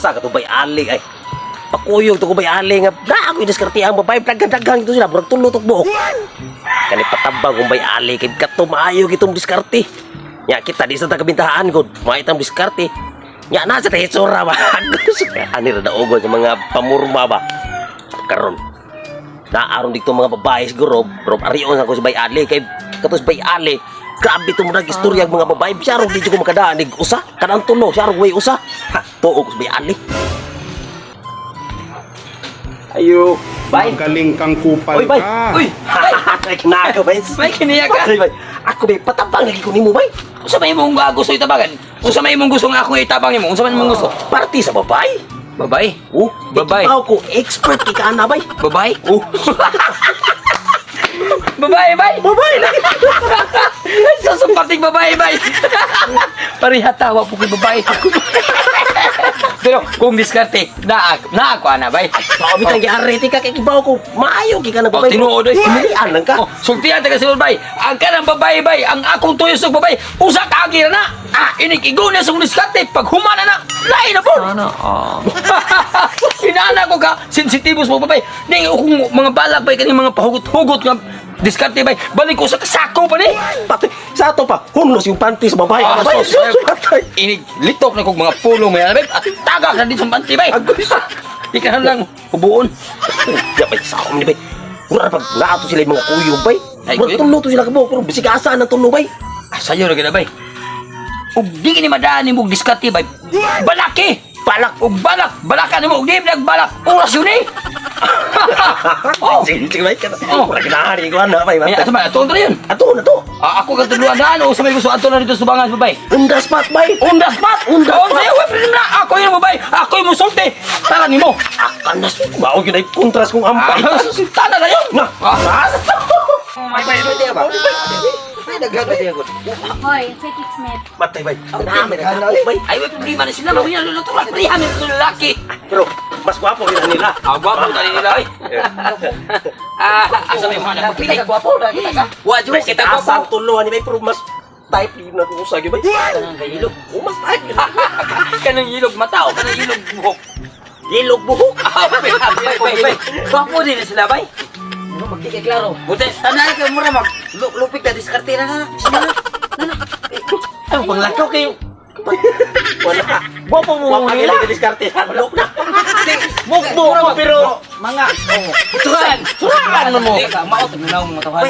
Asa ka to bay ali ay. Pakuyog to ko bay ali nga na ako diskarte ang babae daghan-daghan ito sila murag tulo tok buok. Kani patabang kung bay ali kay kato maayo gitong diskarte. Nya kita di sa tagabintahaan gud, maayo tang diskarte. Nya na sa hitsura ba. Ani ra daogon sa mga pamurma ba. Karon naaron dito mga babae siguro, pero arion ako sa bay ali kay kato sa bay ali. Grabe to murag istorya ang mga babae. Siya ro di jud ko makadaan nig usa, kanang tulo, siya ro way usa. Ha, tuo ko sa bay ali. Ayo, bye. Magaling kang kupal Uy, bay. ka. Uy, Ay, kinaka bay. Bay, kiniya ka. Bay, bay. Ako bay patabang lagi ko nimo bay. Unsa may imong gusto itabangan? Unsa may imong gusto nga ako itabang nimo? Unsa man imong gusto? Party sa babae. Babae. Oh, Babae. Ikaw ko expert kay kaana bay. Babae. Oh, Babae, bay. babae lagi. Sa sa parting babae, bay. Pareha tawa po kay babae. Pero kung diskarte, naa naa ko ana, bay. Mao bitang giarete ka kay kibaw ko. Maayo kay ka na Oh, babae. tinuod oy. Sinian lang ka. Oh, sultihan ta ka silod bay. Ang kanang babae bay, ang akong tuyos og babae, usa ka agi na. Ah, inig igo na sa diskarte pag humana na, lain na po. Ano? Sana. Ah. Inana ko ka, sensitibos mo babae. Ning akong mga balak bay kaning mga pahugot-hugot nga diskarte bay. Balik ko sa kasako pa ni. Pati sa ato pa, hunlos yung panty sa babae. Ah, Babae, sus, sus, patay. Inig litok na kog mga pulong may bay. At tagak na dito sa panty bay. Agoy. Di ka na lang hubuon. Ya bay, sa ni bay. Mura pag naato sila yung mga kuyog bay. Ay, Mura kuyog? tulo to sila kabuok pero bisig asa ang tulo bay. Ah, sayo ra gid bay. Ug di kini madaan nimo og diskarte bay. Balaki. Balak. Ug balak, balaka nimo ug di nagbalak. Oras yun eh. Oh. Sige, sige bay. Oh. Mura kinahari ko ana bay. Ay, ato ba? Ato na yun. Ato na to. Ah, ako kang tuluan daan o sa may gusto ato na dito sa bangan babay. On the spot bay. On the spot. On the Oh, spot. sayo, wala na. Ako yung babay. Ako yung musulti. Tara nimo. Akan na su. Mao gyud ay kontras kong ampay. Ah, tana na yun. Na. Ah. May bay ba? Ay, daghan ba diya gud? Hoy, say Smith. Matay bay. Nami na kapok bay. Ay, may problema na sila. Mamaya luluto lang. Pareha may ito lalaki. Pero mas gwapo rin nila. Ah, gwapo tali nila oy. Ah, asa may mga nagpapili. Kita gwapo ra kita ka. Wa jud Bay, kita asa ang gwapo. tulo ani bay pero mas type yun na kung usag bay. Kanang ilog. Oh, mas type yun. Kanang ilog mata o kanang ilog buhok. Ilog buhok. Ah, bay, bay, bay, bay. Gwapo din sila bay. Di kay klaro. Buti. Tanan kay mura mag lupik na diskarte na na. Na. Ay, panglakaw kayo. Wala. Gwapo mo Wala. nila. Diskarte. Hadlok na. Mugbo ko pero mga Suran. Suran mo. Di ka mao tanaw mga tawhan.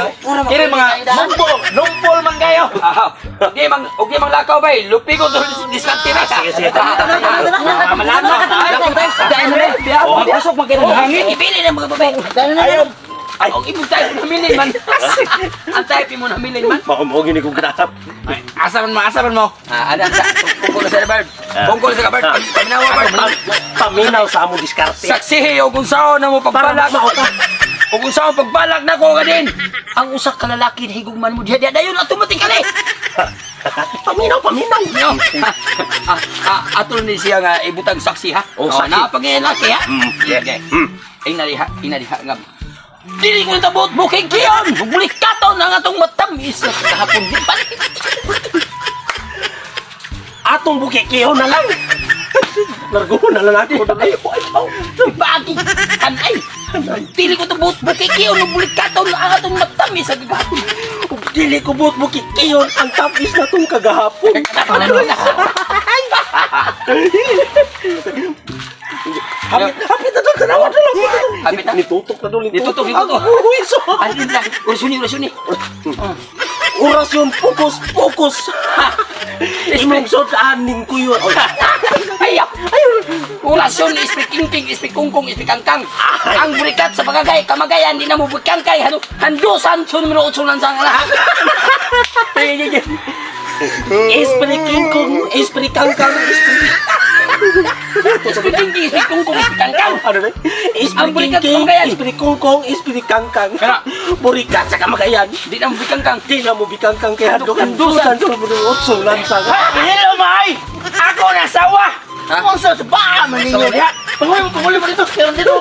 Kini mga mugbo, lumpol man kayo. Ah, di mang og di mang lakaw bay. Lupi ko to diskarte na. Sige, sige. Malakaw. Dahil na. Oh, Pasok man kayo ng hangin. Ipili ng mga babae. Ayaw. Ay, og ibig tayo namilin man. Ang type mo namilin man. Mao gini kong kinahap. Ay, Asa man mo, asa man mo. Ah, ada sa tungkol sa bird. Tungkol sa bird. Paminawa bird. Paminaw sa among diskarte. Saksihi og unsaon na mo Para pagbalak. mao ka. Og unsaon pagbalak nako ka din. Ang usa ka lalaki na higugman mo diha diha dayon automatically. Paminaw, paminaw. No. Ah, ah, ato ni siya nga ibutang saksi ha. Oh, saksi. na pangilaki ha. Mm, yeah. Okay. Mm. Ay naliha, inaliha nga. Dili ko tabot bukig kiyon. Bulik katon ang atong matamis na kahapon di balik. Atong bukikiho na lang. Largo na lang ako. Ay, ay, bagi kanay. Dili ko tabot bukig kiyon bulik katon ang atong matamis sa kagahapon. Ug Dili ko buot bukikiyon ang tapis na tong kagahapon. Hapit, hapit na doon, tanawa na lang. Hapit na? Nitutok na doon, Nitutok, nitutok. Ang buwiso. Ay, lang. Orasyon ni, orasyon ni. Orasyon, focus, focus. Imong sudanin ko yun. Ay, ay, orasyon, ispik kingking, ispik kungkong, ispik kangkang. Ang burikat sa pagagay, kamagayan, di na mo bukangkay. Hano, handusan, sa numero 8 lang sa lahat. Esprit King Kong, Esprit Kangkang, Esprit... Ispik kingking, ispik kungkong, ispik kangkang. Ano na? Esprit Ang burikat sa King King, kamagayan. Esprit Kungkong, Esprit Kangkang. Kana. Burikat sa kamagayan. Di na mo bukangkang. Di na mo bikangkang kay Handok. Handusan. Handusan sa numero 8 lang sa... Hello, may. Ako na sawa. Ha? Unsa sa ba man ninyo diha? Pangulo mo, pangulo mo dito. Meron dito.